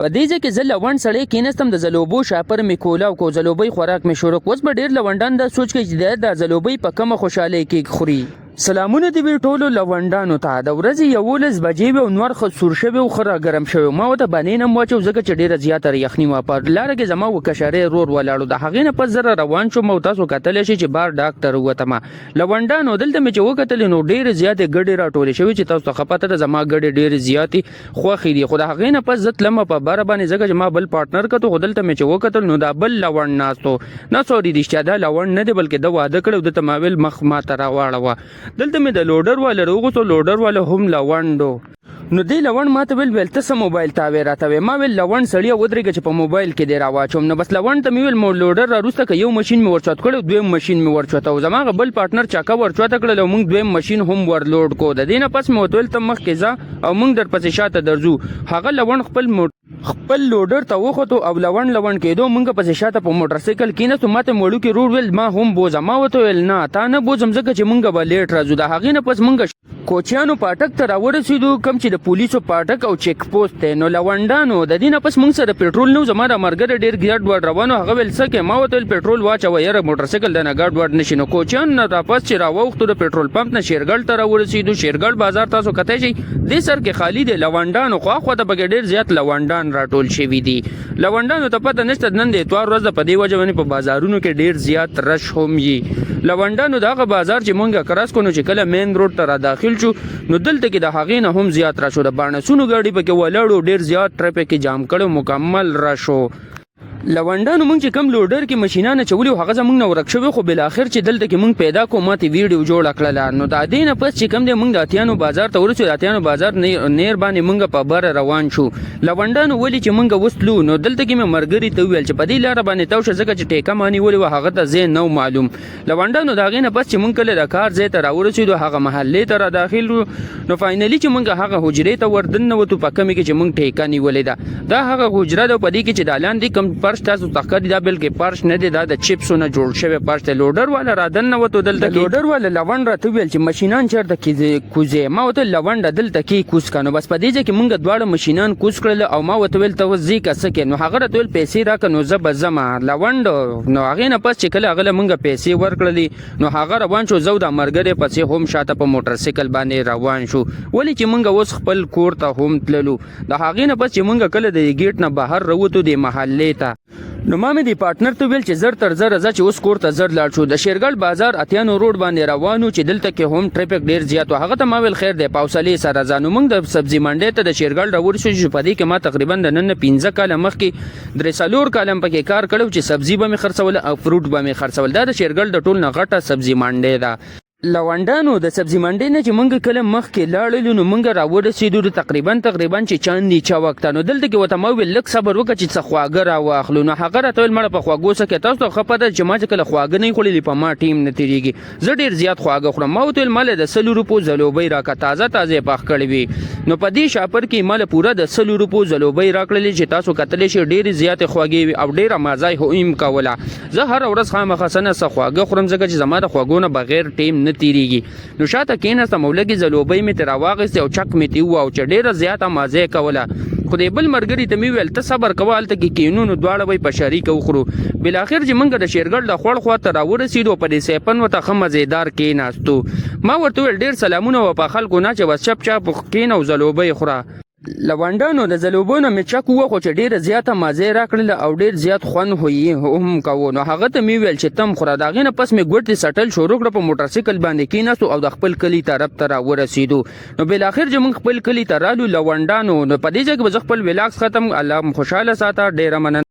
په دې ځای کې زه لونډ سړی کېناستم، د ځلوبو شاپر مې کولاو کو، ځلوبۍ خوراک مې شروع کړ. اوس به ډېر لونډان دا سوچ کوي چې دی دا ځلوبۍ په کومه خوشحالۍ کې خوري. سلامونه دې وي ټولو لونډانو ته. د ورځې 11 بجې وې او نور ښه سور شوی و، ښه راګرم شوی و. ما ورته بنین هم واچو ځکه چې ډېره زیاته یخني وه. په لاره کې زما و کشری ورور ولاړ و. د هغې نه پس زه را روان شوم او تاسو کتلی شئ چې بار ډاک ته راووتم. لونډانو دلته مې چې وکتلې نو ډېرې زیاتې ګډې راټولې شوې چې تاسو ته ښه پته ده زما ګډې ډېرې زیاتې خوښې دي. خو د هغې نه پس زه تلم په بره باندې ځکه چې ما بل پارټنر کتو، خو دلته مې چې وکتل نو دا بل لونډ ناست و. نه سوري رښتیا دا لونډ نه دی بلکې ده واده کړی او ده ته ما ویل مخ ما ته راواړوه. دلته مې د لوډر واله راوغوښتو، لوډر واله هم لونډ و. نو دې لونډ ما ته ویل ویل ته څه موبایل تاوې راته وې؟ ما ویل لونډ سړیه ودرېږه چې په موبایل کې دې راواچوم. نو بس لونډ ته مې ویل مو لوډر راوروسته که یو ماشین مې ورچوت کړی او دویم ماشین مې ورچوته او زما هغه بل پارټنر چکه ورچوته کړل او موږ دویم ماشین هم ورلوډ کو. د دې نه پس مې ورته ویل ته مخکې ځه او موږ درپسې شاته درځو. هغه لونډ خپل خپل لوډر ته وختو او لونډ لونډ کېدو موږ پسې شاته په موټر سایکل کېناستو. ماته مې وړوکي ورور ویل ما هم بوځه. ما ورته ویل نه تا نه بوځم ځکه چې موږ به لیټ راځو. د هغې نه پس موږ کوچیانو پاټک ته راورسېدو کوم چې د پولیسو پاټک او چیک پوسټ دی. نو لونډانو د دې نه پس موږ سره پټرول نه و، زما دا ملګری ډېر ګډ وډ روان و. هغه ویل څه کوې؟ ما ورته ویل پټرول واچوه یاره موټر سایکل درنه ګډ وډ نه شي. نو کوچیانو نه راپس چې راواوښتو د پټرول پمپ نه شیرګړ ته راورسېدو. شیرګړ بازار تاسو کتی شئ دې سر کې خالي دی لونډانو، خو اخوا ته پکې ډېر زیات لونډان راټول شوي دي. لونډانو ته پته نشته نن د اتوار ورځ ده، په دې وجه باندې په بازارونو کې ډېر زیات رش هم یي. لونډانو د هغه بازار چې مونږ کراس کو نو چې کله مین روډ ته را داخل شو نو دلته کې د هغې نه هم زیات رش و. د باڼسونو ګاډي پکې ولاړ و، ډېر زیات ټریفک یې جام کړی و، مکمل رش و. لونډانو مونږ چې کوم لوډر کې مشینان اچولي وو هغه زمونږ نه ورک شوی، خو بالاخر چې دلته کې مونږ پیدا کو ما ته ویډیو جوړه کړله. نو د دې نه پس چې کوم دی مونږ د اتیانو بازار ته ورسېدو. د اتیانو بازار نیر باندې مونږ په بره روان شو. لونډانو ولي چې مونږ اوس تلو نو دلته کې مې مرګري ته وویل چې په دې لاره باندې تاو شه ځکه چې ټیکه ما نیولې وه هغه ته ځای نه معلوم. لونډانو د هغې نه پس چې مونږ کله د کار ځای ته راورسېدو هغه محلې ته را داخل شو نو فاینلي چې مونږ هغه حجرې ته وردننوتو په کومې کې چې مونږ ټیکه نیولې ده. دا هغه حجره ده په دې کې چې دا لاندې کوم فرش تاسو ته ښکاري دا بلکې فرش نه دی، دا د چپسو نه جوړ شوی فرش دی. لوډر والا را دننوتو دلته کې لوډر والا لونډ راته وویل چې مشینان چېرته کې کوزې؟ ما ورته ویل لونډه دلته کې کوز که. نو بس په دې ځای کې مونږ دواړه مشینان کوز کړل او ما ورته ویل ته اوس ځې که څه کې؟ نو هغه راته ویل پیسې راکړه نو زه به ځم لونډ. نو هغې نه پس چې کله هغه له مونږ پیسې ورکړلې نو هغه روان شو، زه او دا ملګری پسې هم شاته په موټر سایکل باندې روان شو. ولې چې مونږ اوس خپل کور ته هم تللو. د هغې نه پس چې مونږ کله د ګیټ نه بهر راووتو دې محلې ته نو ما مې دې پارټنر ته ویل چې زر تر زره ځه چې اوس کور ته زر لاړ شو. د شیرګړ بازار اتیانو روډ باندې روان وو چې دلته کې هم ټریفک ډیر زیات و. هغه ته ما ویل خیر دی په حوصلې سره ځه. نو مونږ د سبزي منډۍ ته د شیرګړ راورسېدو چې په دې کې ما تقریبا د نن نه 5 کاله مخکې 3-4 کاله هم پکې کار کړی و چې سبزي به مې خرڅوله او فروټ به مې خرڅول. دا د شیرګړ د ټول نه غټه سبزي منډۍ ده. لونډانو د سبزي منډۍ نه چې مونږ کله مخکې لاړلو نو مونږ راورسېدو د تقریبا تقریبا چې چاندي چوک ته. نو دلته کې ورته ما وویل لږ صبر وکړه چې څه خواږه راواخلو. نو هغه راته ویل مړه په خواږو څه کوې؟ تاسو ته ښه پته ده چې ما چې کله خواږه نه وي خوړلي په ما ټیم نه تېرېږي، زه ډېر زیات خواږه خورم. ما ورته ویل ما له د 100 روپو ځلوبۍ راکړه تازه تازه یې پخ کړې وي. نو په دې شاپر کې ما له پوره د 100 روپو ځلوبۍ راکړلې چې تاسو کتلی شئ ډېرې زیاتې خوږې وي او ډېره مزه یې هم کوله. زه هره ورځ خامخا څه نه څه خواږه خورم ځکه چې زما د خوږو نه بغیر ټیم نه تیریږي. نو شاته کېناستم او لږې ځلوبۍ مې ترې راواخیستې او چک مې ترې وواهه چې ډېره زیاته مزه یې کوله. خو دې بل ملګري ته مې وویل ته صبر کوه هلته کې کینو نو دواړه به یې په شریکه وخورو. بالاخر چې موږ د شیرګړ د خوړ خوا ته راورسېدو او په دې سیپن ورته ښه مزېدار کېناستو. ما ورته وویل ډېر سلامونه وه په خلکو نه چې بس چپ چاپ کېنه او ځلوبۍ خوره. لونډانو د ځلوبو نه مې چک ووخو چې ډېره زیاته مزه یې راکړله او ډېر زیات خوند خو یې هم کوو. نو هغه ته مې وویل چې تم خوره. د هغې نه پس مې ګوتې څټل شروع کړه، په موټرسایکل باندې کېناستو او د خپل کلي طرف ته راورسېدو. نو بالاخر چې موږ خپل کلي ته رالو لونډانو نو په دې ځای کې به زه خپل ولاګ ختم. الله مو خوشحاله ساته، ډېره مننه.